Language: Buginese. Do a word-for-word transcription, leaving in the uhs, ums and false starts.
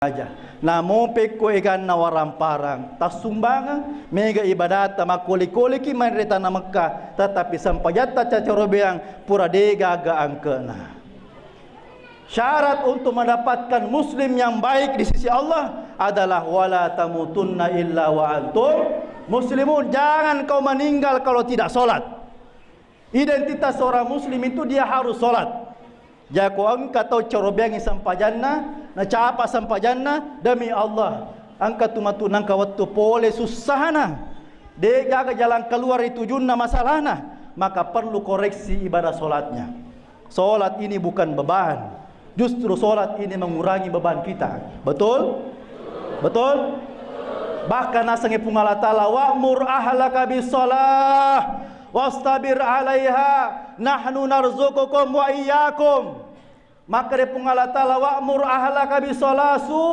Aja. Namo pekko eganna waramparang, tassumbangeng, mega ibadatta, makkoli-koliki manre tana Mekka, tetapi sempajatta cacarobeang pura degaga angkena. Syarat untuk mendapatkan muslim yang baik di sisi Allah adalah wala tamutunna illa wa antum muslimun. Jangan kau meninggal kalau tidak sholat. Identitas seorang muslim itu dia harus sholat. Jako engka tau carobeangi sempajanna, nacapa sempajanna, demi Allah, engka tu matu nangka wettu pole sussana, de gaga jalan keluar ri tujunna masalahna, maka perlu koreksi ibadah sholatnya. Sholat ini bukan beban, justru sholat ini mengurangi beban kita. Betul? Betul? Bahkan nasengi Puang Allah Ta'ala, "Wa'mur ahlaka bis shalah wastabir alaiha, nahnu narzuqukum wa iyyakum." Makkeda Puang Allah Ta'ala, "Wa'mur ahlaka bis shalah,"